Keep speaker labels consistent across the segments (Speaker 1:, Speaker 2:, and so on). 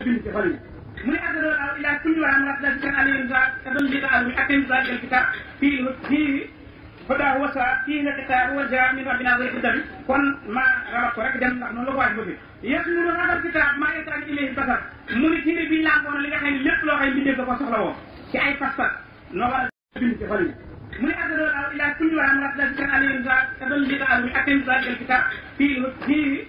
Speaker 1: bind ci xol yi mu ne addadoo aw ila kulli waram rasda kan alayhim sa ka doon li ta'alumi atem sa al kitab fii huda wasa fii la kitab wa jaa min rabbina wa hudami kon ma rabat ko rek dem ndax noonu la ko waaj bëgg yasmuru hadal kitab ma yatani ilayhi basar mu ne téere bi làmboona li nga xam ne lépp loo xam ne bindee ko soxla woo ci ay pas-pas noo war a bind ci xol yi mu ne addadoo aw ila kulli waram rasda kan alayhim sa ka doon li ta'alumi atem sa al kitab fii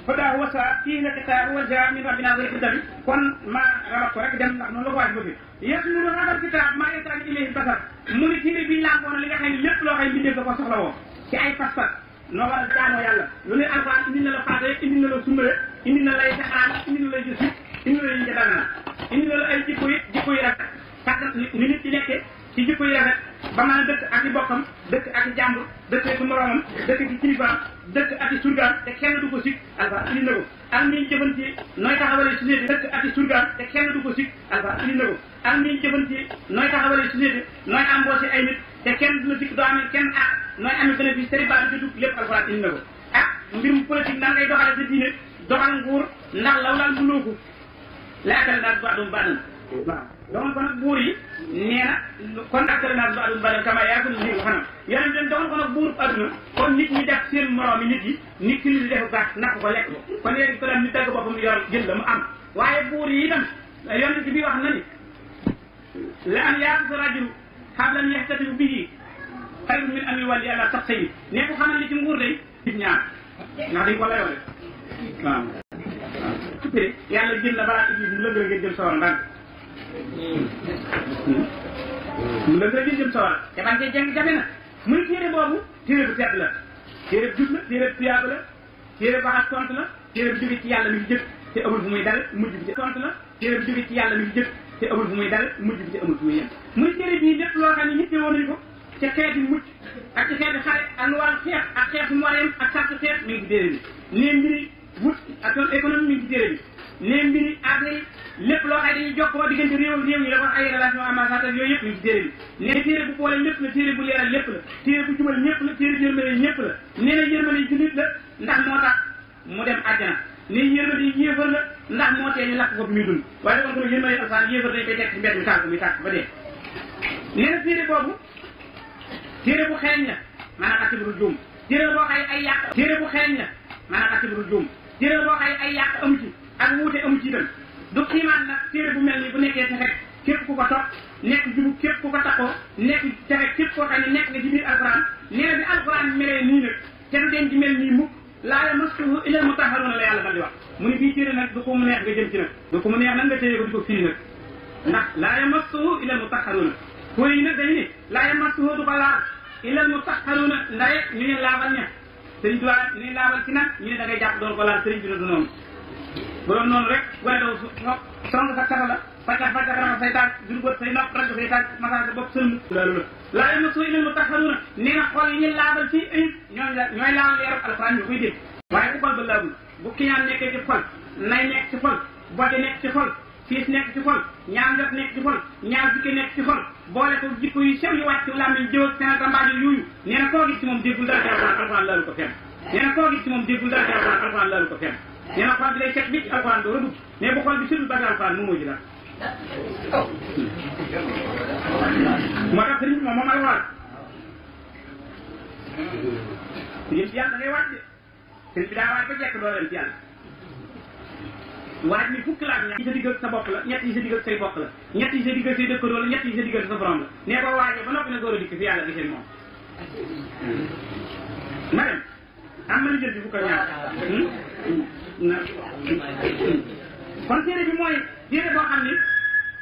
Speaker 1: huda wasa fii la kitab wa jaa min rabbina wa hudami kon ma rabat ko rek dem ndax noonu la ko waaj bëgg yasmuru hadal kitab ma yatani ilayhi basar mu ne téere bi làmboona li nga xam ne lépp loo xam ne bindee ko soxla woo ci ay pas-pas noo war a jaamoo yàlla lu ne alxuraan indi na la faate indi na la sumbale indi na lay saxaan indi na lay gis indi na lay yi dagana indi na la ay jikko yi rafet tàggat ni nit ci nekkee ci jikko yi rafet ba mën a dëkk ak i bokkam dëkk ak i jàmbur dëkk ak moromam dëkk ci kilifaam dëkk ak i surgaam te kenn du ko sik alxuraan indi na ko ak niñ jëfanti nooy taxawalee société dëkk ak i surgaam te kenn du ko sik alxuraan indi na ko ak niñ jëfanti nooy taxawalee société nooy embauché ay nit te kenn du la sik doo amee kenn ak nooy amee bénéfice teri baa di dugg lépp alxuraan indi na ko ak mbirum politique nan ngay doxale sa diine doxal nguur ndax law laal bu looku laakale daal baadum baadum waaw doxal ko nag buur yi nee na kon akale naat baadum baadum kama yaa ko ni xanam yonent leen doxal ko nag buur adduna kon nit ñi def seen moroom yi nit yi nit ki li di defu gàtt nakk ko lekk ko kon léegi ko daan ñu tagg boppam yor jël la mu am waaye buur yi itam yonent bi wax na ni la an yaaqisa rajulu hablan yahtasibu bihi xayrun min an yuwalli ala saxsayn ne ko xamal li ci nguur day nit ñaar ndax dañ ko layoo rek waaw supéré yàlla jël la balaa iblis mu lëngëra ngeen jëm sawar ndànk mu lëngëra ngeen jëm sawar te ban cee jàng jafe na muy téere boobu téere bu tedd la téere bu jub la téere bu tuyaaba la téere bu baxas tontu la téere bu jóge ci yàlla mi ngi jëkk te amul fu muy dal mujj bi ci tontu la téere bu jóge ci yàlla mi ngi jëkk te amul fu muy dal mujj bi ci amul fu muy yem muy téere bii lépp loo xam ne yitte woon nañu ko ca xeeti mucc ak ci xeeti xare ak lu war xeex ak xeex mu war a yem ak sart xeex mi ngi ci téere bi nee mbiri wut ak économie mi ngi ci téere bi nee mbiri aada yi lépp loo xam ne dañuy jokkoo diggante réew ak réew yi dafa ay relation ambassade ak yooyu yëpp mi ngi ci téere bi nee téere bu boole lépp la téere bu leeral lépp la téere bu jubal ñëpp la téere yërmale ñëpp la nee na yërmale jullit la ndax moo tax mu dem àjjana nee yërmale yéefar la ndax moo tee ñu lakk ko bi muy dund waaye kon ko yërmale alxuraan yéefar dañ koy teg ci mbedd mi tànk muy tànk ba dee nee na téere boobu téere bu xeeñ la maanaam atibru juum téere boo xay ay yàq téere bu xeeñ la maanaam atibru juum téere boo xay ay yàq amu ci ak wuute amu ci itam du xiimaan nag téere bu mel ni bu nekkee texe képp ku ko topp nekk jubu képp ku ko taxoo nekk texe képp koo xam ne nekk nga ci biir alxuraan nee na bi alxuraan melee nii nag te du den ci mel nii mukk laa yamassuhu illal mutahharuuna la yàlla dal di wax mu ne bii téere nag du ko mu neex nga jëm ci nag du ko mu neex nag nga téye ko di ko firi nag ndax laa yamassuhu illal mutahharuuna fooy yi nag dañu ne laa yamassuhu du ko laal illal mutahharuuna ndaye ñu ne laabal ña sëriñ Tuubaa ne laabal ci nag ñu ne da ngay jàpp doon ko laal sëriñ bi ne du noonu bu doon noonu rek wala daw song sa kasa la faccax raxas say tànk jur bët say nopp ragg say tànk masaa sa bopp sëlm loolu la laa yamassuhu illal mutahharuuna nee na xol yi ñu laabal ci ayib ñooy laal leeru alxuraan ñu koy dégg waaye bu xol ba laabul bu kiñaan nekkee ci xol nay nekk ci xol bote nekk ci xol fiis nekk ci xol ñaar njot nekk ci xol ñaar jikko nekk ci xol boole ko jikko yu sew yu wàcc ci làmmiñ jëw ak seen rambaaj yooyu nee na koo gis ci moom déggul dara ci alxuraan laalu ko fenn nee na koo gis ci moom déggul dara ci alxuraan laalu ko fenn nee na xol bi lay set bi ci alxuraan doo dugg mais bu xol bi setul bari alxuraan moom moo ji dara moo tax sëriñ bi moom alxuraan yéen ci yàlla da ngay wàcc sëriñ bi daa waaj ba jekk doo leen ci yàlla waaj ni fukk la ak ñaar yi sa diggal sa bopp la ñett yi sa diggal say bokk la ñett yi sa diggal say dëkkandoo la ñett yi sa diggal sa borom la nee ko waajee ba noppi na door a dikk fi yàlla gisee moom ma dem am na lu jël ci fukk ak ñaar kon téere bi mooy téere boo xam ni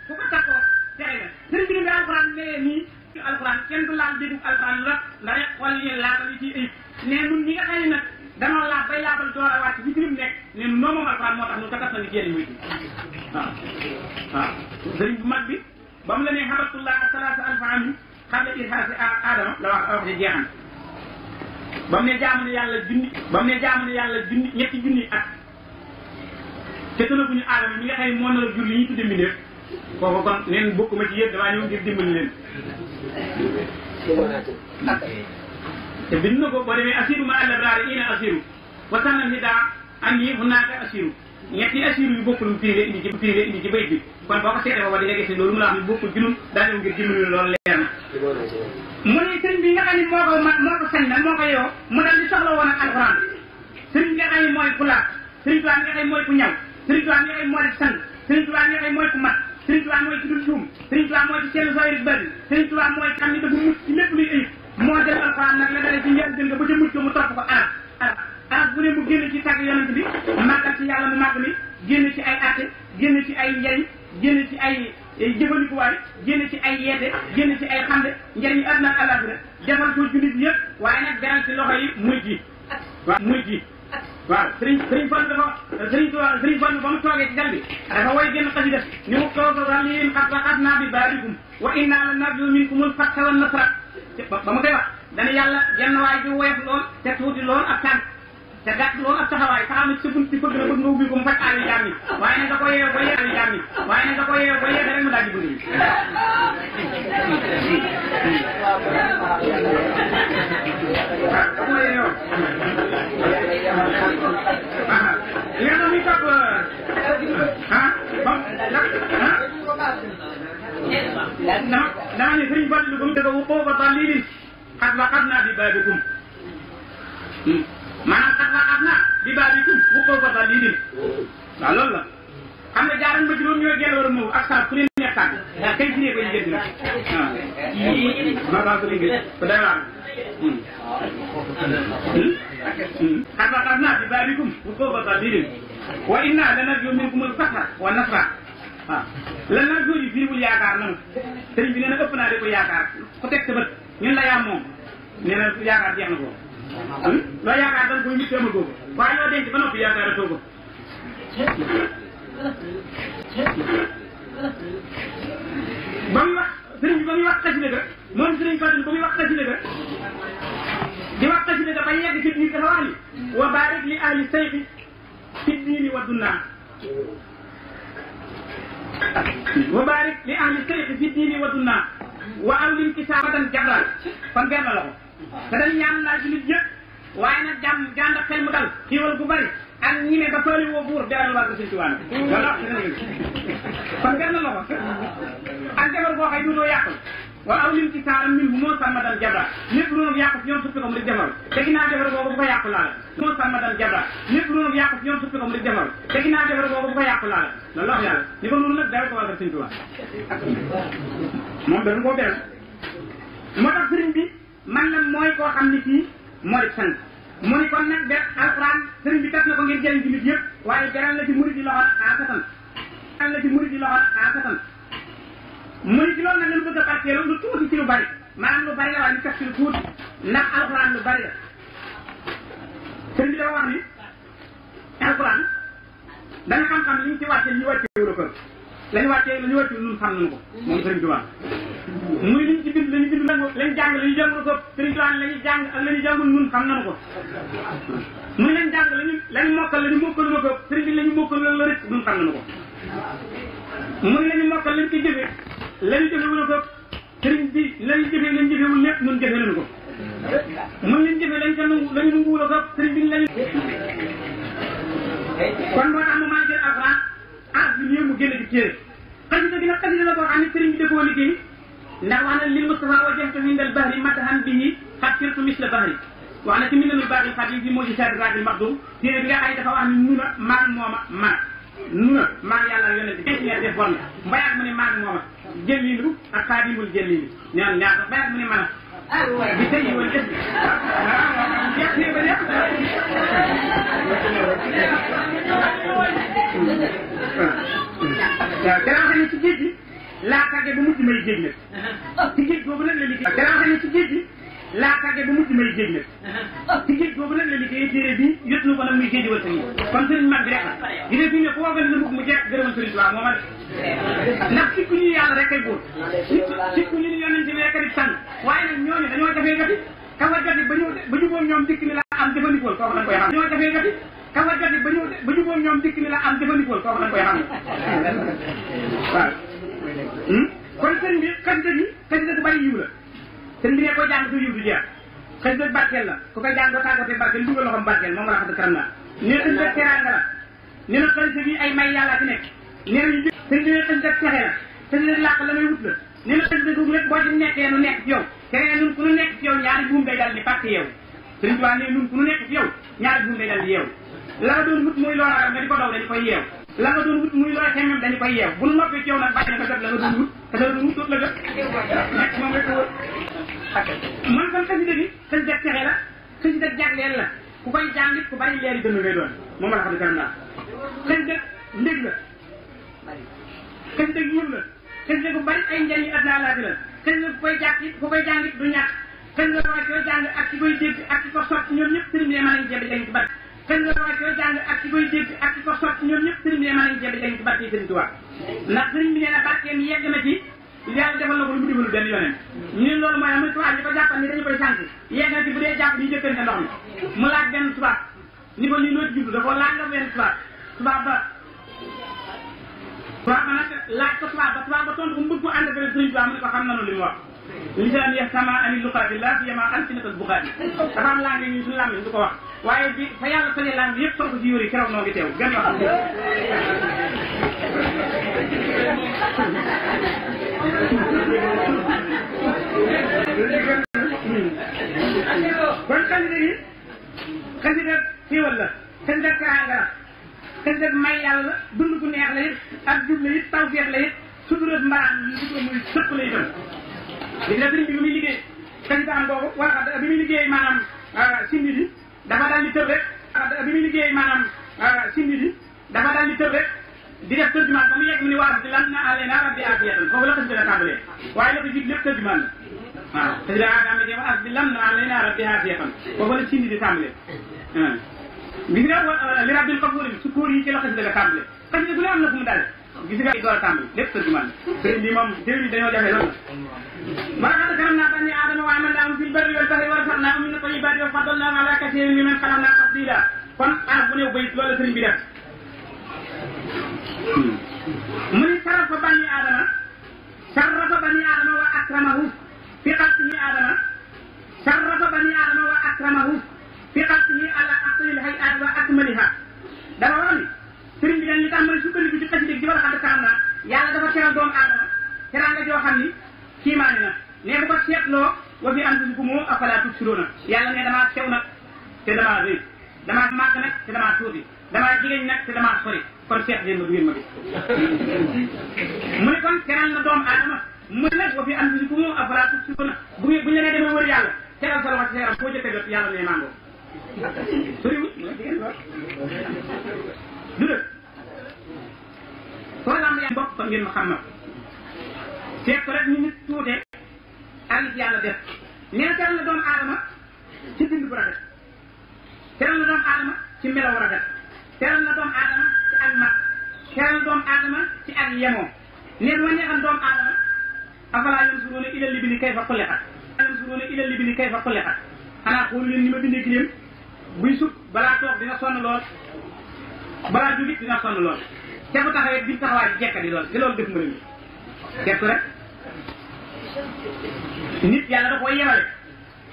Speaker 1: fu ko takkoo tere la sëriñ bi ne alxuraan nee nii alxuraan kenn du laal déggu alxuraan la ndax xool yi laabal yi ci ayib ne nun ñi nga xam ne nag danoo laab bay laabal door a wàcc bi ci lim nekk ne noo moom alxuraan moo tax nu ka tas na ni génn muy waaw waaw sëriñ bu mag bi ba mu la nee habatullah salaasa alfa amin qabla irhaasi aadama la wax di jeexam ba mu ne jaamu ne yàlla junni ñetti junni at te tënaguñu aadama mi nga xam ne moo nar a jur li ñuy tudde mbindeef kooku kon neen bokkuma ci yéen damaa ñëw ngir dimbali leen te bind na ko boo demee asiru ma al abraari ina asiru wa tanal hidaa an yi hunaaka asiru ñetti assur yu bokkul fii nga indi ci bayit bi kon boo ko seetee booba di nga gis ne loolu mu la wax ni bokkul junum daa ñëw ngir jëmale loolu leer na mu ne sëriñ bi nga xam ne moo ko sañ nag moo ko yow mu dal di soxla woon ak alxuraan sëriñ nga xam ne mooy ku laat sëriñ Tuubaa nga xam ne mooy ku ñaw sëriñ Tuubaa nga xam ne moo def sang sëriñ Tuubaa nga xam ne mooy ku mat sëriñ Tuubaa mooy ci dul juum sëriñ Tuubaa mooy ci seen soyri bari sëriñ Tuubaa mooy xam ne dafa mucc ci lépp luy ayib moo def alxuraan nag la dalee ci njël gën nga ba ca mucc ko mu topp ko arab bu ne mu génn ci tàgg yonent bi màggal ci yàlla mu màgg mi génn ci ay atte génn ci ay njariñ génn ci ay jëfandikuwaay génn ci ay yeete génn ci ay xamde njariñ àdduna ak àllaaxira defal ko jullit yëpp waaye nag beral ci loxo yi muj yi waaw muj yi waaw sëriñ Fallu dafa sëriñ Fallu ba mu toogee ci dal bi dafa woy génn xasida ni mu kaw ralin xat naa bi baarikum wa inna la narju minkumul fatta wan nasra ba mu koy wax dana yàlla genn waay ji woyof lool te tuuti lool ak tànk te gàtt loolu ak taxawaay taxaw na ci sa bunt ci fëgg na bëgg nga ubbi ko mu faj aayu jaam ñi waaye nag da ko yeew ba yeew jaam ñi waaye nag da ko yeew ba yeew rek mu daal di bëgg waaw da ko yeew li nga muy topp dama ne sëriñ Fallu ba mu dëgg wu booba ba lii xat la xat naa bi baabikum maanaam xat la xat naa bi baabikum wu booba ba lii waaw loolu la xam nga jaaran ba juróom ñooy gel war a ñëw ak saa ku leen neex tànk kay fi ne ko ñu gën nag waaw waaw ko liggéey ko day waar xat la xat naa bi baabikum wu booba ba lii wa inna lanarju minkumul fathra wa nasra waaw lan nag jooju firiwul yaakaar nanu sëriñ bi nee na ëpp naa de ko yaakaar ku teg sa bët ñun la yaa moom nee na yaakaar jeex na ko loo yaakaar danga koy nit amal googu waaye loo denc ba noppi yaakaar a too ko ba muy wax sëriñ bi ba muy wax xasida ga moom sëriñ Fatou ba muy wax xasida ga di wax xasida ga ba yegg ci biir dafa wax ni wa barik li ahli sayxi fi diini wa dunnaa wa barik li ahli sayxi fi diini wa dunnaa wa awlim kisaabadan jabral kon benn la ko te dañ ñaan naa ci nit yëpp waaye nag jàmm jànd xel mu dal xiiwal gu bari ak ñi ne ba tooli woo buur beral waa ko sëñ Tuubaa wala kon benn la ko ak jabar boo xëy duutoo yàqul wa awlim kisaaban min bu moo sàmmadan jabral lépp lu nu yàqu ci ñoom suppi ko mu di defaru te ginnaaw jabar boobu bu ko yàqu laala moo sàmmadan jabral lépp lu nu yàqu ci ñoom suppi ko mu di defaru te ginnaaw jabar boobu bu ko yàqu laala loolu wax yàlla ni ko loolu nag dara ko waa ko sëñ Tuubaa moom dañu koo beral moo tax sëriñ bi man la mooy koo xam ni kii moo di sant mu ni kon nag ber alxuraan sëriñ bi kat na ko ngir jëriñ jullit yëpp waaye beral na ci murid yi loxo asatan beral na ci murid yi loxo asatan mu ni ci loolu nag lañu bëgg a barkeelu lu tuuti ci lu bari maanaam lu bari la waaye ñu kat ci lu tuuti ndax alxuraan lu bari la sëriñ bi dafa wax ni alxuraan dana xam-xam li ñu ci wàcce ñu wàcceewula ko lañu wàccee la ñu wàccee ñun xam nañu ko moom sëriñ Tuubaa muy liñ ci bind lañu bind lañ jàng lañu jàngul ko sëriñ Tuubaa lañu jàng ak lañu jàngul ñun xam nañu ko muy lañ jàng lañu mokkal lañu mokkal na ko sëriñ bi lañu mokkal la rëcc ñun xam nañu ko muy lañu mokkal lañ ci jëfe lañu jëfewul ko sëriñ bi lañu jëfe lañu jëfewul lépp ñun jëfe nañu ko muy lañ jëfe lañ ca nangu lañu nanguwul ko sëriñ bi lañu kon moo tax mu maa jël alxuraan aas bi ñëw mu génn ci téere xasida gi nag xasida la koo xam ne sëriñ bi da koo liggéey ndax wax na lil Mustafa wajjahtu indal bahri matahan bihi xat sirtu misla bahri wax na ci minanul baaxil xadim bi moo ci saadi raadil maxdum téere bi nga xay dafa wax ni nuna maag mooma man nuna maag yàlla ak yonente bi def bon mbayaat mu ne maag mooma jëlilu ak xaadimul jëlilu ñaan ñaar mbayaat mu ne man a bi tey woon def yeex ne ba yeex waaw ne ci géej gi laa tàggee ba mujj may géej nag ci géej googu nag la liggéey dara ne ci géej gi laa tàggee ba mujj may géej nag ci géej googu nag la liggéey téere bi yot na ko nag muy géej wal sa kon sëriñ mag bi rek la di ne fi ne ku woogal na mukk mu jeex gërëmal sëriñ Tuubaa moo ma de ndax sikku ñu yàlla rek kay buur sikku ñu yonente bi rek di sànn waaye nag ñooñu dañoo jafee gati kawa gati ba jubóom ñoom dikk ni la am jëfandikool kooku dañ koy xam dañoo jafee gati kawa gati ba jubóom ñoom dikk ni la am jëfandikool kooku dañ koy xam waaw kon sëriñ bi xasida du bari yiw la sëriñ bi ne koy jàng du yiw du jeex xasida barkeel la ku koy jàng doo tàggatee barkeel dugal loxoom barkeel moom la xam karam naa ne ëllëg teraanga la nee na xasida bi ay may yàlla ci nekk nee na ñu sëñ bi ne xasida texe la xasida làq la may wut la nee na xasida googu lépp boo ci nekkee nu nekk ci yow te nee nun ku nu nekk ci yow ñaari buum day dal di pàkk yow sëñ Tuubaa ne nun ku nu nekk ci yow ñaari buum day dal di yeew la nga doon wut muy loo ragal nga di ko daw dañu koy yeew la nga doon wut muy looy xemmem dañu koy yeew bu nu noppee ci yow nag bàyyi na nga jot la nga doon wut te la doon wut doot la jot nekk moom rek wër man kon xasida bi xasida texe la xasida jagleel la ku koy jàngit ku bari leeri dënn ngay doon moom la xam ne kanam naa xasida ndég la xasida yiw la xasida ku bari ay njëriñ adduna laa fi la xasida ku koy jàngit du ñàkk xasida waaye koy jàng ak ki koy dégg ak ki ko sotti ñoom ñëpp sëriñ bi ne mën nañ jebbi dañ ci barke xasida waaye koy jàng ak ki koy dégg ak ki ko sotti ñoom ñëpp sëriñ bi ne mën nañ jebbi dañ ci barke yi sëriñ Tuubaa ndax sëriñ bi nee na barkeem yegg na ci yàlla defal na ko lu mu defalu benn yoneen ñu ne loolu mooy muy tubaab ñi ko jàppal ni dañu koy sànq yegg na ci bu dee jàpp ñu jëkkante ndox mi mu laaj benn tubaab ni ko lii loo ci jublu dafa laaj nga benn tubaab ba nag laaj ko tubaab ba tontu ko mu bëgg ko ànd ak sëriñ Tuubaa mu ne ko xam nanu li mu wax lisaan ya sama ani luqaati la fi yama alsinatal buxaati dafa am langue ñu suñu làmmiñ du ko wax waaye bi fa yàlla falee langue yëpp sol ko ci yóri keroog noo ngi teew gën yoo xam kon xasida yi xasida xiiwal la xasida kaanga la xasida may yàlla la dund gu neex la it ak jub la it tawfeex la it suturat mbaraan yi di ko muy sëpp la itam léegi nag sëriñ bi muy liggéey xasida am boobu wala bi muy liggéey maanaam sindi bi dafa daal di tëb rek bi muy liggéey maanaam sindi bi dafa daal di tëb rek di def tërjumaan ba mu yegg mu ni waa di lan na alena rabbi afiyatan foofu la xasida la tàmbalee waaye la ko jiit lépp tërjumaan la waaw xasida adama dema as di lan na alena rabbi afiyatan foofu la sindi di tàmbalee gis nga li rabbil kafuuri su kóor yi ci la xasida la tàmbalee xasida bu ne am na fu mu dale gis nga door a tàmbali lépp tërjumaan la sëriñ bi moom téer yi dañoo jafe loolu ولقد كرمنا بني ادم وعملناهم في البر والبحر ورزقناهم من الطيبات وفضلناهم على كثير ممن خلقنا تفضيلا kon araf bu néew bayit loolu sëriñ bi def mu ni sarrafa bani adama wa akramahu fi xalqihi adama sarrafa bani adama wa akramahu fi xalqihi ala aqlil hayat wa akmaliha dafa wax ni sëriñ bi dañ li tax ma ne sukkandiku ci xasida gi wala xam karam naa yàlla dafa teral doomu aadama teraanga joo xam ni kiimaane na ne bu ko seetloo wa fi anfusikum afalaa tubsiruuna yàlla ne damaa sew nag te damaa rëy damaa màgg nag te damaa tuuti damaa jigéen nag te damaa sori kon seet leen ma du ngeen ma gis mu ne kon teral na doomu aadama mu ne nag wa fi anfusikum afalaa tubsiruuna bu ñu la nee demee wër yàlla teral sa loxo ci yaram foo jëkk a jot yàlla ne màngoo soriwul jigéen lool du dëgg soo lamb yaa bopp kon ngeen ma xam na seet ko rek ñu nit tuute ak li ci yàlla def nee na teral na doomu aadama ci bind bu rafet teral na doomu aadama ci melaw rafet teral na doomu aadama ci ak mat teral na doomu aadama ci ak yemoo nee na ma neexal doomu aadama afalaa yansuruuna ilal ibili kayfa xuliqat xanaa xool leen ni ma bindee gileem buy sukk balaa toog dina sonn lool balaa jógit dina sonn lool te bu taxawee bi taxawaay bi jekka di lool te loolu def ma leen seet ko rek nit yàlla da koy yemale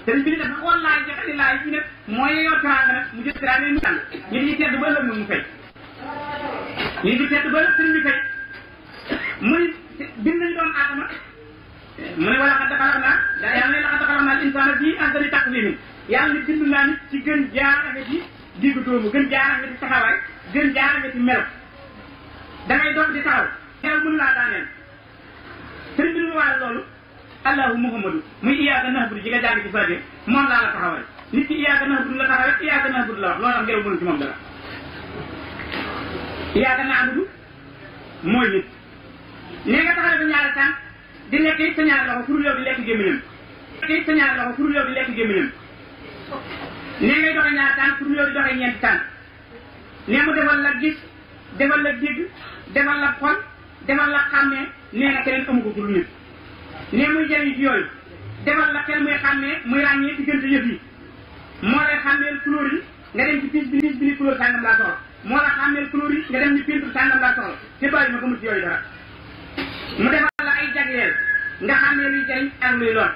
Speaker 1: te bi ni dafa xool laay jekka di laay ñu ne mooy yor teraanga nag mu jël teraanga mu tànn ñu di tedd ba ëllëg mu fay ñu di tedd ba ëllëg sëriñ bi fay mu ni bind nañu doomu aadama mu ne wala xad xalaq naa yàlla ne la xad xalaq naa insaana fii ahsani taqwiim yàlla ne bind naa nit ci gën jaaranga ci diggu dóomu gën jaaranga ci taxawaay gën jaaranga ci melo da ngay doog di taxaw xew mënu laa daaneel sëriñ bi lu waale loolu allahu muhammadu muy iyaaka nahbudu ji nga jàng ci fatiha moom laa la taxawal nit ki iyaaka nahbudu la taxawal iyaaka nahbudu la wax loolu am ngelaw mënu ci moom dara iyaaka nahbudu mooy nit nee nga taxawal sa ñaari tànk di lekk it sa ñaari loxo pour yow di lekk gémmiñam nee ngay doxe ñaari tànk pour yow di doxe ñeenti tànk nee mu defal la gis defal la dégg defal la xol defal la xàmmee nee na keneen amu ko pour nit nee muy jëriñ ci yooyu defal la xel muy xàmmee muy ràññee diggante yëf yi moo lay xàmmeel couleur yi nga dem ci piis bi ni couleur sàngam laa soxla moo la xàmmeel couleur yi nga dem ni peinture sàngam laa soxla te bàyyi ma ko mu ci yooyu dara mu defal la ay jagleel nga xàmmee luy jëriñ ak luy lor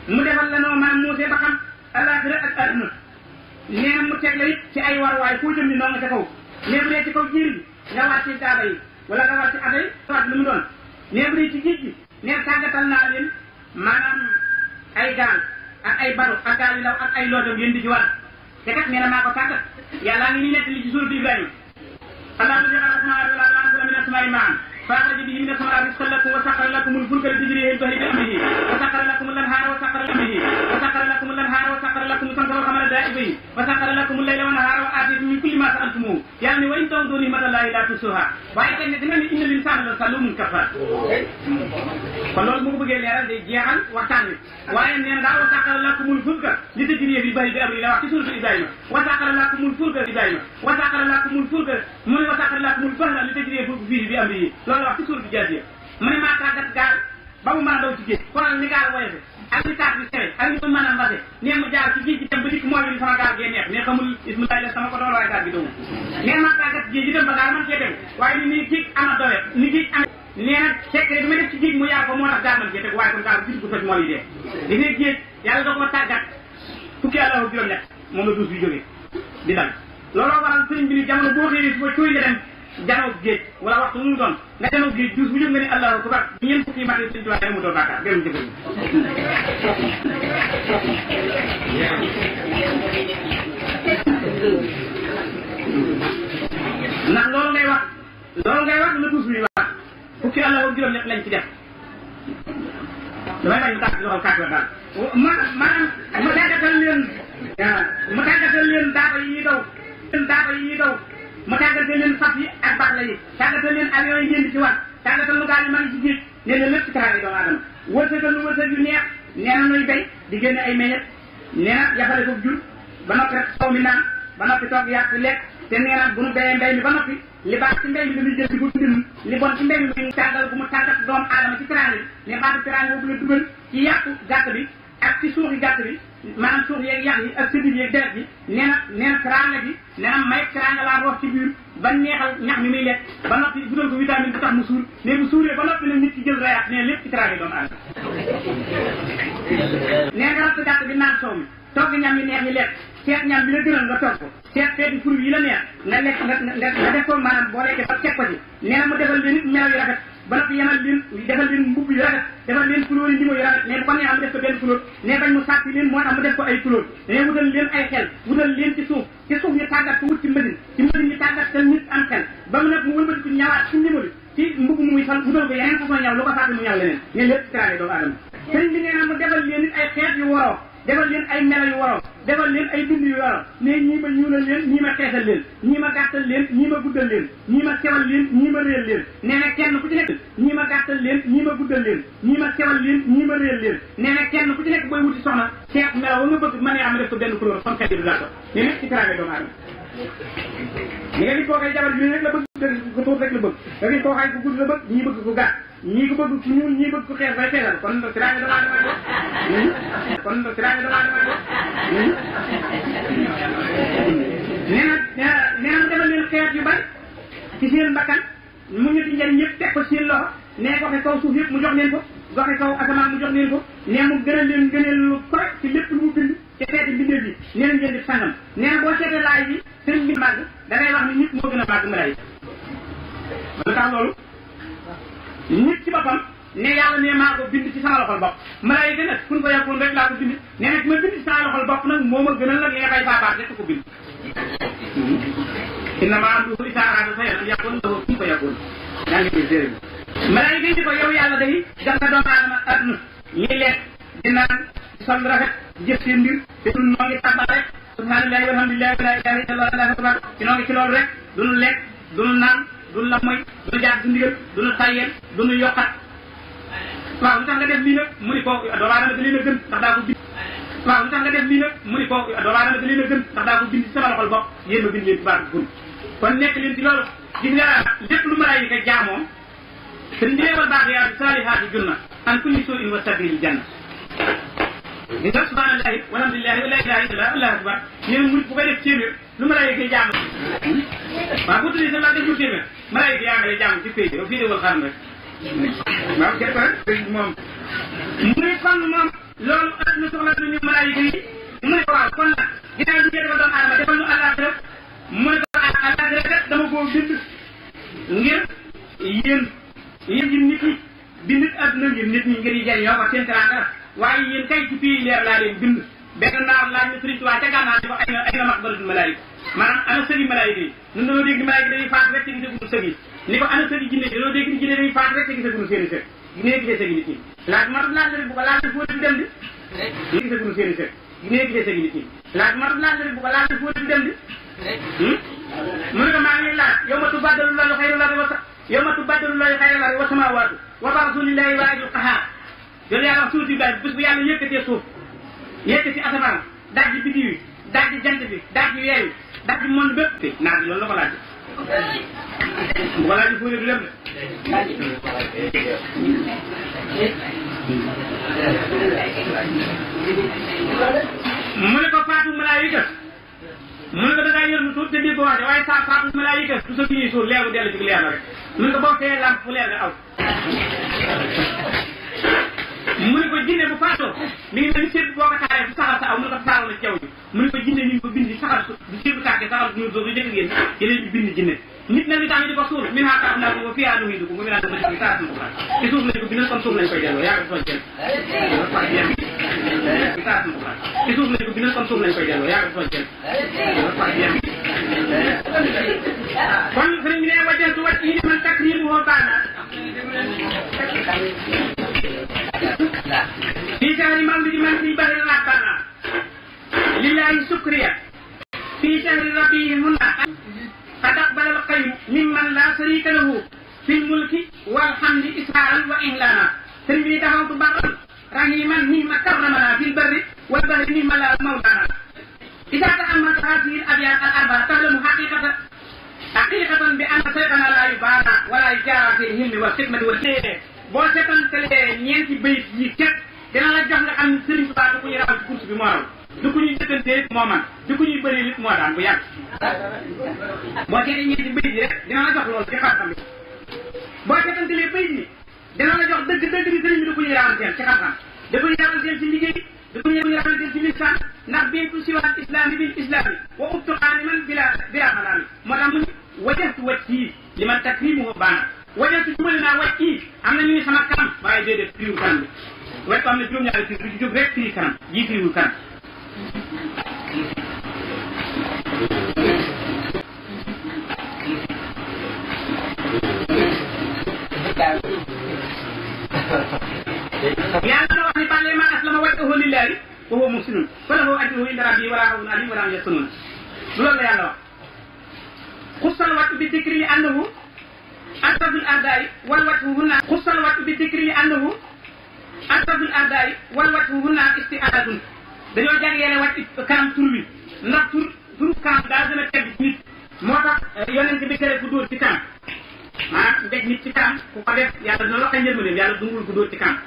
Speaker 1: mu defal la noo mën a muusee ba xam àllaaxira ak àdduna nee na mu teg la it ci ay warwaay foo jëm ni noo nga ca kaw nee bu dee ci kaw jéeri bi nga war ci gaaba yi wala nga war ci ata yi waat lu mu doon nee bu dee ci géej gi nee tàggatal naa leen maanaam ay gaal ak ay bato ak gaal yu ndaw ak ay lootam yéen di ci war te kat nee na maa ko tàggat yàllaa ngi nii nekk li ci suuratu Ibrahima allah alladi xalaqa samaawaati wal arda wa anzala mina as-samaa'i maa'an fa axraja bihi mina as-samaraati rizqan lakum wa saxxara lakum al-fulka litajriya fil bahri bi amrihi wa saxxara lakum al-anhaara wa saxxara amrihi wa saxxara lakum al-anhaara wa saxxara lakum as-samsa wal qamara daa'ibayni wa saxxara lakum al-layla wan nahaara wa aataakum min kulli maa sa'altumuuhu yàlla ne wa in ta'uddu ni'matallaahi laa tuhsuuhaa waaye kenn dina ne inna l-insaana la zaluumun kafaar kon loolu bu ko bëggee leeral day jeexal waxtaan wi waaye nee na daal wa saxxara lakumul fulka litajriya fil bahri bi amrihi la wax ci suuratu Ibrahima wa saxxara lakumul fulka Ibrahima wa saxxara lakumul fulka mu ne wa saxxara lakumul bahra litajriya fiihi bi amrihi loolu wax ci suuratu Jaasiya mu ne maa tàggat gaal ba mu mën a daw ci géej xoolal ni gaal woyofe ak ni taat bi sewe ak ni mu mën a mbase nee mu jaar ci géej gi dem ba dikk mooy ni sama gaal gee neex ne xamul ismulaay la sama ko doon waaye gaal gi dawul nee maa tàggat géej gi dem ba gaal man cee tegu waaye ni géej ana dowe ni géej am nee na secret bi ma def ci géej mu yaar ko moo tax gaal man cee tegu waaye kon gaal gis bu toj moo yi dee di ne géej yàlla da koo tàggat fukki àlla juróom-ñett moom la duus bi jógee di dal looloo waral sëriñ bi ni jamono boo xëyee suba cooy nga dem janoo géej wala waxtu mu doon nga janoo géej duus bu jóg nga ni allahu akbar ñeent fukki mate sëriñ Tuubaa mu doon bàkkaar gërëm jëkkër ndax loolu ngay wax la duus bi wax fukki allahu juróom-ñett lañ ci def damay bañ mu tàkk loxol kàcc daal maanaam ma tàggatal leen daaba yi daw mu tàggatal leen fas yi ak baax la yi tàggatal leen avion yi ngeen di ci war tàggatal lu gaal yi mag ci géej nee na lépp ci teraanga doomu aadama wërsëgal lu wërsëg yu neex nee na nuy béy di génne ay meññet nee na yafale ko jur ba noppi rek soow mi naan ba noppi toog yàq lekk te nee na bu nu béyee mbéy mi ba noppi li baax ci mbéy mi dañuy jël di ko dundal li bon ci mbéy mi muy tàggal bu mu tàggat doomu aadama ci teraanga bi ne baatu teraanga boobu la dugal ci yàqu gàtt bi ak ci suuxi gàtt bi maanaam suux yeeg yàq yi ak sëdit yeeg deret yi nee na teraanga bi nee na may teraanga laa roof ci biir ba neexal ñax mi muy lekk ba noppi budal ko vitamine bu tax mu suur ne bu suuree ba noppi nag nit ci jël rayaat nee lépp ci teraanga doomu aadama nee nga ratt gàtt bi naan soow mi togg ñam yi neex yi lekk seet ñam bi la gënal nga togg ko seet xeeti fruit yi la neex nga lekk nga def ko maanaam boo lekkee ba teg ko ci nee na mu defal leen nit melaw yu rafet ba noppi yemal leen defal leen mbubb yu rafet defal leen couleur yi ndimo yu rafet ne bu ko neexam mu def ko benn couleur ne bañ mu sàppi leen moo tax mu def ko ay couleur ne wutal leen ay xel wutal leen ci suuf ñu tàggat ko wut ci machine ñu tàggat te nit am xel ba mu nag mu wëlbati ko ñawaat ci ndimo ci mbubb mu muy sol wutal ko yeneen façon ñaw lu ko sàppi mu ñaw leneen ne lépp teraanga doomu aadama sëñ bi nee na mu defal leen nit ay xeet yu waroo defal leen ay melo yu waroo defal leen ay bind yu waroo ne ñii ma ñuulal leen ñii ma xeesal leen ñii ma gàttal leen ñii ma guddal leen ñii ma sewal leen ñii ma réel leen nee na kenn ku ci nekk ñii ma gàttal leen ñii ma guddal leen ñii ma sewal leen ñii ma réel leen nee na kenn ku ci nekk booy wuti soxna seet melo wa nga bëgg ma ne am def ko benn couleur kon xel du gàttal ne nekk ci teraanga doomu aadama ñi nga di koo xay jabar bi rek la bëgg ko tuut rek la bëgg da ngay koo xay ko gudd la bëgg ñii bëgg ko gàtt ñii ko bëgg ku ñuul ñii bëgg ko xees bay xeesal kon teraanga doomu aadama kon teraanga doomu aadama nee na mu defal leen xeet yu bari ci seen bakkan mu ñetti njëriñ yëpp teg ko seen loxo nee goxe kaw suuf yëpp mu jox leen ko goxe kaw asamaan mu jox leen ko nee mu gënal leen gëneel lu koy ci lépp lu mu bind ci xeeti bindee bi nee na ngeen di sangam nee na boo seetee laay bi sëriñ bi màgg da ngay wax ni nit moo gën a màgg malaay lu tax loolu nit ci boppam ne yàlla ne maa ko bind ci sama loxol bopp malaayika nag kun ko yàkkoon rek laa ko bind nee na ma bind ci sama loxol bopp nag moo ma gënal nag li nga fay baabaat rek ko bind innama amruhu izaa araada shay'an an yaquula lahu kun fayakun yaa ngi gis téere bi malaayika yi di ko yow yàlla day jox nga doomu aadama adduna ñuy lekk di naan di sol rafet di jëf seen mbir te ñun noo ngi tàmbal rek subhanallahi walhamdulillahi wa la ilaha illallah allahu akbar ci noo ngi ci loolu rek duñu lekk duñu naan duñu la moy duñu jaar ci ndigal duñu tayyel duñu yokkat waaw lu tax nga def lii nag mu ni ko doomu aadama da leen a gën ndax daa ko bind waaw lu tax nga def lii nag mu ni ko doomu aadama da leen a gën ndax daa ko bind ci sama loxol bopp yéen ma bind leen ci baatu gun kon nekk leen ci loolu gis nga lépp lu malaayika jaamoo te ndéewal baaxiyaatu saalihaati junna an kulli suu'in wa sabiili janna gis nga subhanallahi walhamdulillahi wa la ilaha illallah allahu akbar yéen mu bu koy def téeméer lu malaayika jaamoo waaw bu tuddee sa laa def lu téeméer malaayika yaa ngi jaamu ci pay yow fii déwal xaram rek waaw képp rek moom mu ne kon moom loolu adduna soxla nañu malaayika yi mu ne ko waaw kon nag ginnaaw bi ñu defal doomu aadama defal ñu àllaaxira mu ne ko àllaaxira kat dama koo bind ngir yéen ngir nit ñi bind adduna ngir nit ñi ngir yi jëriñoo ko seen teraanga la waaye yéen kay ci fii leer laa leen bind benn naar laaj na Sëriñ Tuubaa ca gànnaar ni ko ay na maqbaratul malaayika maanaam ana sëgi malaayika yi ñun dañoo dégg ni malaayika dañuy faat rek te gisaguñu sëg yi ni ko ana sëgi jinne yi dañoo dégg ni jinne dañuy faat rek te gisaguñu seen i sëg ginee gisee sëgi nit ñi laaj ma laaj rek bu ko laaj foo di dem di gisaguñu seen i sëg ginee gisee sëgi nit ñi laaj ma laaj rek bu ko laaj foo di dem di mu ne ko maa ngi laaj yow ma tubaddalu llaahu xayral ardi wa yow ma tubaddalu llaahu xayral ardi wa samaawaatu wa rasulillahi waahidul qahhaar yow yàlla wax suuf si bàyyi bés bu yàlla yëkkatee suuf yëkkati asamaan dajji biddiw yi dajji jant bi dajji weer yi dajji monde bépp naa bi loolu la ko laaj bu ko laaj fóoyee du lem mu ne ko faatu malaayika mu ne ko da ngaa yor lu tuut te dégg ko waxee waaye saa faatu malaayika du sa ñuy suur leer bu dellu ci leer la rek mu ne ko boo fee lamp fu leer nga aw mu ne ko jinne bu faatoo mi ngi mel ni seet boo ko taaree fu saxal sa aw mu ne ko taaroo na ci jaww ji mu ne ko jinne ñu ngi ko bindi saxal bu seet bu tàkkee saxal ñu doo jëkk ngeen ci leen bind jinne nit nag li tax ñu di ko suul min haa tax naa ko fiyaa nuhi dugg mu naan ko ci saa ko ci suuf lañ ko bindal kon suuf lañ koy delloo yaa ko tooñ kenn ci suuf lañ ko bindal kon suuf lañ koy delloo yaa ko tooñ kenn kon sëriñ bi ne wajjantu wàcc yi man takrimu hoo baana في شهر مولد من في بحر ربنا لله سكريا في شهر ربيع هنا قد أقبل القيم ممن لا شريك له في الملك والحمد إسرارا وإهلانا سلمي دعوت برا رحيما مما كرمنا في البر والبحر مما لا مولانا إذا تأملت هذه الأبيات الأربعة تعلم حقيقة بأن شيخنا لا يبارى ولا يجارى في الهم والحكمة والخير boo seetantalee ñeenti bayit yi ket dina la jox nga xam ne Sëriñ Tuubaa du ko ñuy raw ci course bi moo raw du ko ñuy jëkkantee moo man du ko ñuy bëree lit moo daan bu yàgg boo seetee ñeenti bayit yi rek dina la jox loolu ci xam-xam bi boo seetantalee bayit yi dina la jox dëgg ni sëriñ bi du ko ñuy rawanteel ci xam-xam da ko ñuy rawanteel ci liggéey da ko ñuy rawanteel ci lisaan ndax bientu siwaat islami bil islami wa ubtu xaaniman bila malaami moo tax mu ni wajjahtu wajhi liman takrimuhu baana wajal ci jubali naa wàcc kii am na ñu ni sama kanam waaye déedéet firiwul kanam bi wet ko am na juróom-ñaari firi du ci jóg rek firi kanam jii firiwul kanam yàlla na wax ni bàllee man aslama wajhahu lillahi wa huwa muhsinun falahu ajruhu inda rabbihi wala xawfun alayhim wala hum yahzanun loolu la yàlla wax xussal wàcc bi dikri li annahu أسد الأعداء والوجه هنا خص الوجه بالذكر لأنه أسد الأعداء والوجه هنا استعادة dañoo jàngee wàcc kanam tur bi ndax tur kanam daa gën a tedd nit moo tax yonent bi tere ku dóor ci kanam maanaam mbéj nit ci kanam ku ko def yàlla dina loxo njërmaleem yàlla dungul ku dóor ci kanam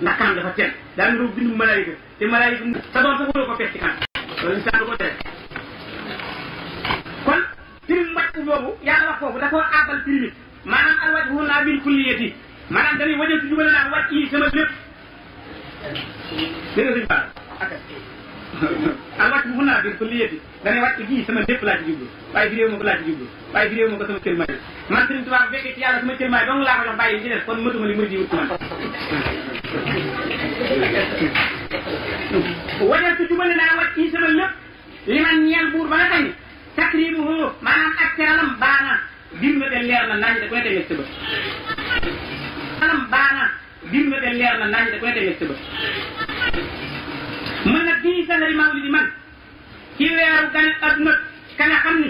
Speaker 1: ndax kanam dafa tedd daa ngi doon bindu malaayika te malaayika sa doom sax waroo ko fekk ci kanam loolu insaan du ko tere kon firim wàcc boobu yàlla wax foofu dafa àbbal firim maanaam al wajhu naa bil kulliyati maanaam dañuy wajal ci jubale naa wàcc yi sama lépp dégg nga suñu baax al wajhu naa bil kulliyati dañuy wàcc gii sama lépp laa ci jublu waaye vidéo ma ko laa ci jublu waaye vidéo ma ko sama cëlmaay man Sëriñ Tuubaa bu fekkee ci yàlla sama cëlmaay dong laa ko jox bàyyi ci des kon mëtuma li murid yi wut man wajal ci jubale naa wàcc yi sama lépp li man ñeel buur ba nga xam ni takrimuhu maanaam ak teralam baana bir nga de leer na nañ da koy tegee sëba maanaam baana bir nga de leer na nañ da koy tegee sëba mën nag bii sahari mawlidi man ci weeru gane adduna ka nga xam ni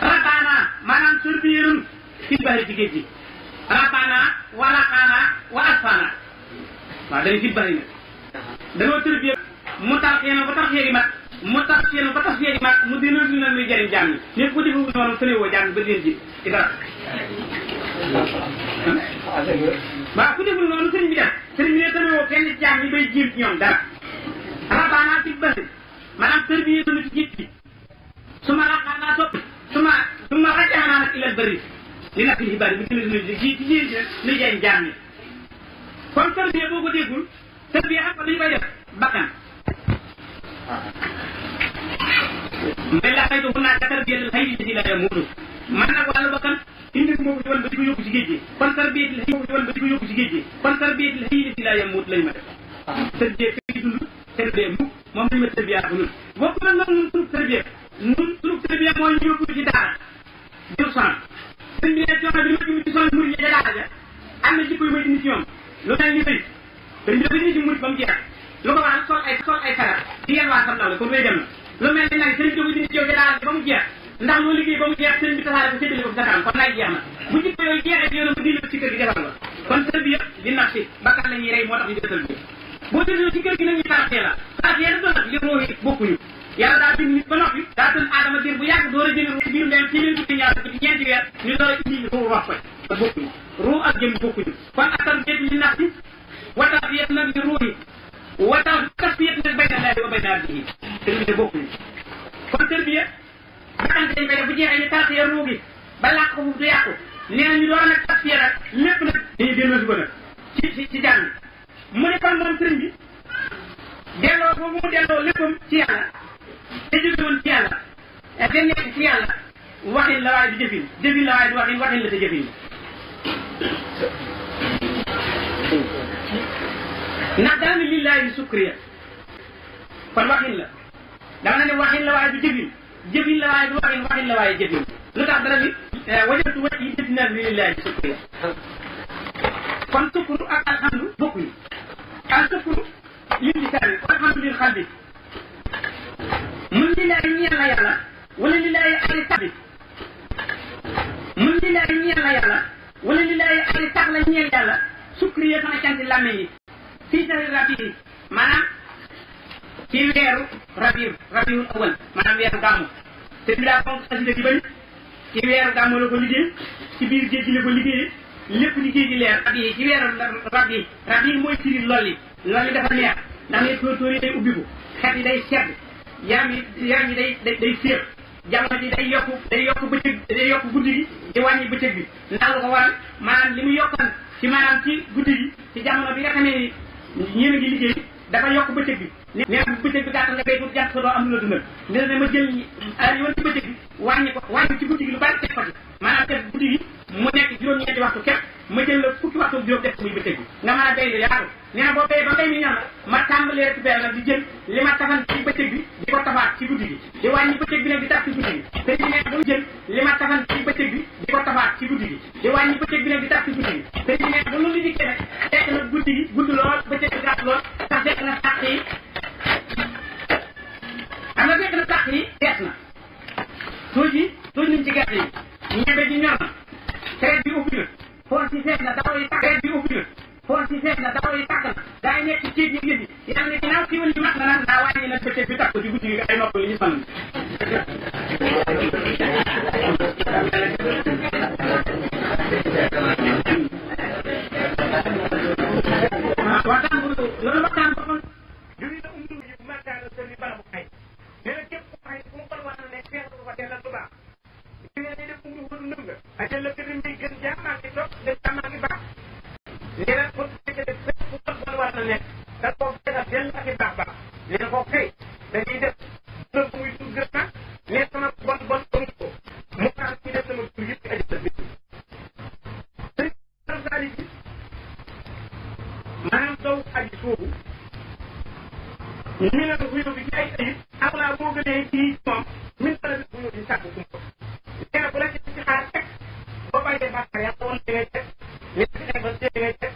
Speaker 1: rabaana maanaam surbiirun ci bari ci géej gi rabaana wa laqaana wa asfaana waaw dañu ci bari nag dañoo tërbiye mu tarxee na ba tarxee gi mat mu tax yéen ba tax yéen mag mu dina dina muy jëriñ jaam ñi ñëpp ko defewul noonu sënewoo jaam ñi ba leen ji ci dara waaw ku deful noonu sëriñ bi def sëriñ bi ne sënewoo kenn jaam ñi bay jiim ci ñoom dara rabaanaa ci bëri maanaam tër bi yéenu ci jiit bi su ma laqaar naa topp su ma rajaanaa nag ilal bëri li nag li bari bu dina dina ji ci ji li jëriñ jaam ñi kon tër bi boo ko déggul tër bi xam ko dañu koy def bakkan mais la faydu mun naa tarbiyatul hayy ci la yamutu man nag wàllu bakkan indi moo ko ci wan ba di ko yóbbu ci géej gi kon tarbiyatul hayy moo ko ci wan ba di ko yóbbu ci géej gi kon tarbiyatul hayy ci la yamut lañ ma def tërbiyee fii dund tërbiyee mukk moom lañ ma tërbiyaa ko ñun bokk na nag ñun sunu tërbiyee ñun sunu tërbiyee mooy ñu yóbbu ci daara jur sonal sëñ bi ne coono bi ma jëm ci sonal murid yi daara ja am na jikko yu may indi ci ñoom lu mel ni sëñ sëñ bi dafa indi ci murid ba mu jeex lu ko waral sol ay sagar di yéen waa sam nawle kon wéy dem na lu mel ni nag sëñ bi dafa indi ci yow ca daara ja ba mu jeex ndax loo liggéey ba mu jeex sëñ bi tasaare ko séddale ko fi sa kanam kon lay jeex na bu jikko yooyu jeexee ci yow mu dindi ci kër gi defal la kon tërbiya di naf si bakkan la ñuy rey moo tax ñu def tërbiya boo tëddee ci kër gi nag ñu tarxee la tarxee la doon nag li ruuxi bokkuñu yàlla daa bind nit ba noppi daa tën aadama dir bu yàgg door a jëli ruux biir ndeyam téeméer fukki ñaar ci ñeenti weer ñu door a indi ruux wax ko te bokkuñu ruux ak jëm bokkuñu kon ak tarbiyat li naf si wa tarbiyat nag li ruuxi wa tasfiyat nag bayna laahi wa bayna abdihi tërbiya bokkuñu kon tërbiya bakante dañ koy def bu jeexee ñu tarxee ruux gi ba làq ko du yàqu nee na ñu door a nag tasfiya nag lépp nag dañuy delloo si ko nag ci jàng mu ne kon moom sëriñ bi delloo boobu mu delloo léppam ci yàlla te jóge woon ci yàlla te nekk ci yàlla waxin la waaye du jëfin jëfin la waaye du waxin waxin la te jëfin ndax dana ne lillahi sukriya kon waxin la dama na ne waxin la waaye du jëfin jëfin la waaye du waxin waxin la waaye jëfin lu tax dana ni wajatu wet yi jëf na lillahi sukriya kon sukuru ak alhamdu bokkuñu al sukuru lil lisaani alhamdu lil xalbi mun lillahi ñeel na yàlla wala lillahi ali sax bi mun lillahi ñeel na yàlla wala lillahi ali sax la ñeel yàlla sukriya sama canti làmmeñ yi fii sari rabi maanaam ci weeru rabiul awal maanaam weeru gàmmu te bi daa fonk xasida di bëri ci weeru gàmmu la ko liggéey ci biir géej gi la ko liggéeyee lépp liggéey gi leer rabi ci weeru rabi mooy firi lolli dafa neex ndax ne tóor yi day ubbiku xet yi day sedd yaram yi day féex jamono ji day yokk bëccëg day yokk guddi gi di wàññi bëccëg bi ndax lu ko waral maanaam li mu yokkoon ci maanaam ci guddi gi ci jamono bi nga xamee ni ñeen a ngi liggéey dafa yokk bëccëg bi nee na bëccëg bi gàttal nga béy pour jàpp sa doo am lu la dundal nee na ma jël yoon ci bëccëg bi wàññi ci guddi gi lu bari teg ko ci maanaam teg guddi gi mu nekk juróom-ñeenti waxtu képp ma jël la fukki waxtu juróom def muy bëccëg bi nga mën a béy lu yaatu nee na boo béy ba mbéy mi ñor ma tàmbalee récupéré nag di jël li ma tafan ci bëccëg bi di ko tafaat ci guddi gi di wàññi bëccëg bi nag di taf ci guddi gi te di nekk bu jël li ma tafan ci bëccëg bi di ko tafaat ci guddi gi di wàññi bëccëg bi nag di taf ci guddi gi te di nekk bu lu li dikkee nag fekk na guddi gi gudd lool bëccëg bi gàtt lool sax fekk na sàq yi xam nga fekk na sàq yi dees na tuuj nañ ci gerte yi ñebe ji ñor na traite bi ubbi na foon si fees na daw yi tàkk traite bi ubbi na foon si fees na daw yi tàkk na daa yi nekk ci ceeb yi yëndi yàlla ne ginnaaw kii wala ñu mat na nag daa wàññi nag bëccëg bi tàkk ko ci guddi gi ay nopp li ñu sonn waxtaan bu loolu waxtaan boppam juri na umdu yi bu markaana sëri barabu xay nee na képp xay fu mu xol war na nekk fees ko fa dellal bu baax ñu ne day def umdu wëdu nëb nga ak la kërim bi gën jaamaa ngi toog de jaamaa ngi baax nee na pour fekkee def fépp fu xol bon war na nekk da koo feesal dell ak i baax baax nee na koo kay dañuy def nëb muy tur gën na nee sama bon ko mu tax ñu def sama tur yëpp aji bi maanaam daw aji soobu mi ne ko bu yóbbu ci ay ayib awlaa boo gënee ci moom min dara bi bu ñëw di sàkku kumpa nee na bu la ci xaar teg boo bàyyee bàkkaar yàlla woon da ngay teg nit ki teg ba seet ngay teg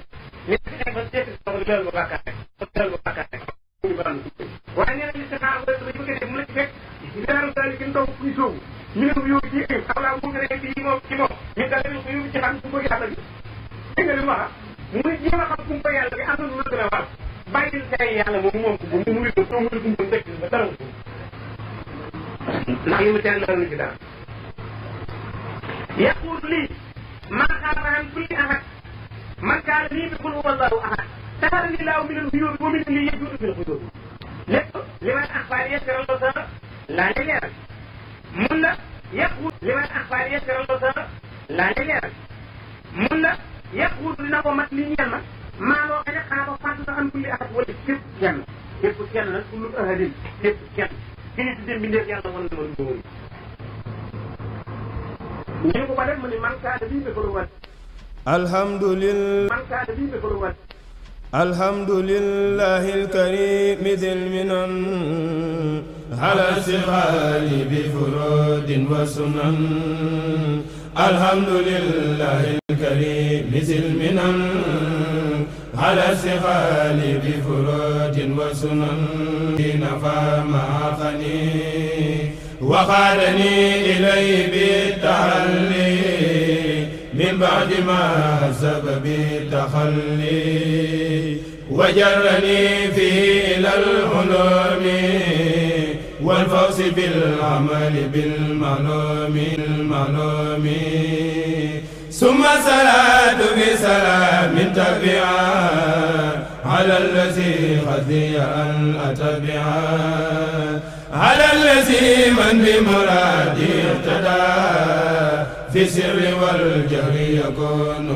Speaker 1: nit ki teg ba seet ko dal ba bàkkaar rek dal ba bàkkaar rek ñu baram waaye nee na li si xaar ba ñu bëgg def mu la ci fekk leeru daal gi ndaw kuy soobu mi ne ko yóbbu ci ayib awlaa boo gënee ci moom min dara bi ko yóbbu ci xam ku bëgg yàlla bi dégg nga li mu wax mu ne jéem a xam kumpa yàlla bi am na lu la gën a war bàyyil tey yàlla moom ko bu mu ngi doon mu ngi doon dëkk ba dara ndax yi mu teel la lu ci dara yaqul lii man xaala an kulli ahad man kaana lii bi qul huwallahu ahad tafara lillahu min al-uyubi wa min li yajudu fil xuyubi lépp li may axbaar yesara loo sa laa lay leeral mun la yaqul li may axbaar yesara loo sa laa lay leeral mun la yaqul dina ko mat li ñeel ma maa loo xam ne xanaa ba fàttali am kulli ahad wala képp kenn nag kullu ahadin képp kenn
Speaker 2: ki ñu tuddee mbindeef yàlla wan na ma lu wóor ñu ko def mu ne man kaana bii defaru wat
Speaker 3: alhamdulillah
Speaker 2: man kaana bii defaru wat
Speaker 3: alhamdulillahi alkarim dil minan ala istiqali bi furudin wa sunan alhamdulillahi alkarim dil minan ala istiqali bi furudin wa sunan nafa ma khani wa khadani ilay bi tahalli min ba'di ma sababi taxalli وجرني فيه إلى العلوم والفوز بالعمل بالمعلوم ثم صلاة بسلام تبعا على الذي خذي أن أتبعا على الذي من بمرادي اقتدى في السر والجهر يكون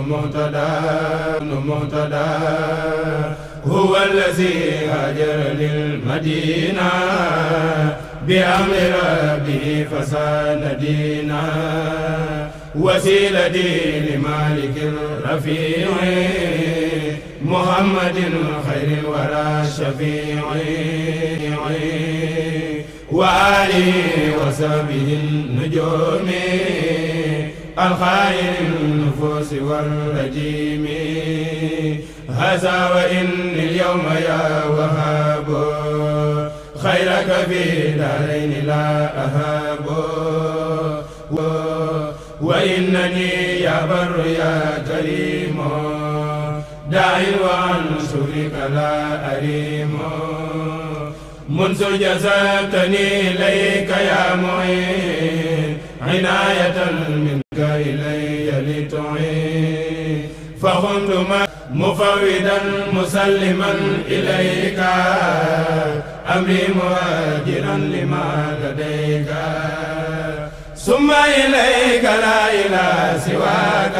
Speaker 3: مهتدى هو الذي هاجر للمدينة بأمر ربه فساد دينا وسيلتي لمالك الرفيع محمد خير الورى الشفيع وآله وصحبه النجوم الخير النفوس والرجيم هذا وإن اليوم يا وهاب خيرك في دارين لا أهاب وإنني يا بر يا كريم داعٍ وعن شكرك لا أريم منذ جذبتني إليك يا معين عناية منك إلي لتعين فخنت مفوضا مسلما إليك أمري مهاجرا لما لديك ثم إليك لا إله سواك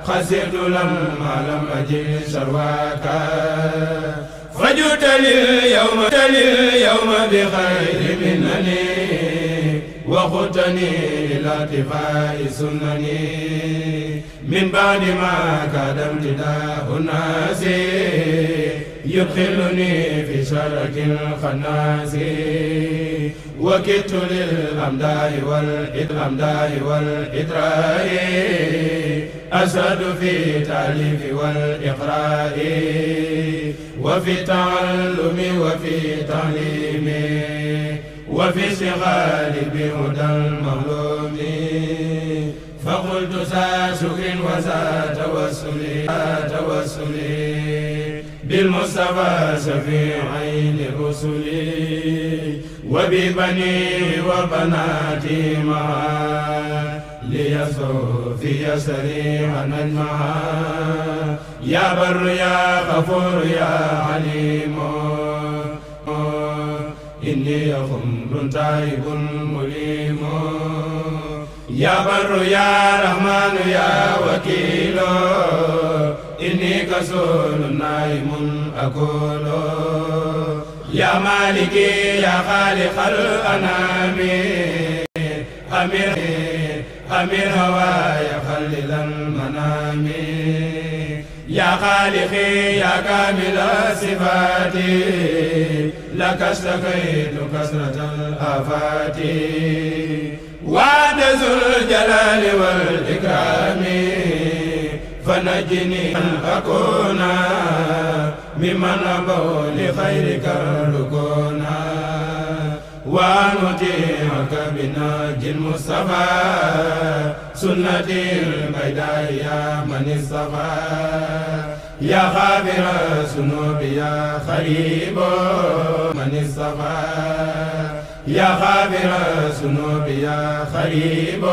Speaker 3: خسرت لما لم أجد شرواك فجئت لليوم بخير منني وخذتني إلى اتباع سنني من بعد ما كاد امتداء الناس يدخلني في شرك الخناس وكدت للأمداء والإدراء أسد في التأليف والإقراء وفي التعلم وفي التعليم وفي اشتغال بهدى المظلوم فقلت ذا شكر وذا توسل بالمصطفى شفيع عين الرسل وببنيه وبناتي معا ليسر في سريعا نجمعا يا بر يا غفور يا عليم إني خمر تائب مليم يا بر يا رحمن يا وكيل إني كسول نائم أقول يا مالكي يا خالق الأنام أمير هوايا خلل المنام يا خالقي يا كامل صفاتي لك اشتكيت كثرة الآفات وعد ذو الجلال والإكرام فنجني أن أكون ممن أبوا لخيرك الركونا وأن أطيعك بنهج المصطفى سنتي البيداء يا من اصطفى يا غافر الذنوب يا خريب من اصطفى يا غافر الذنوب يا خريب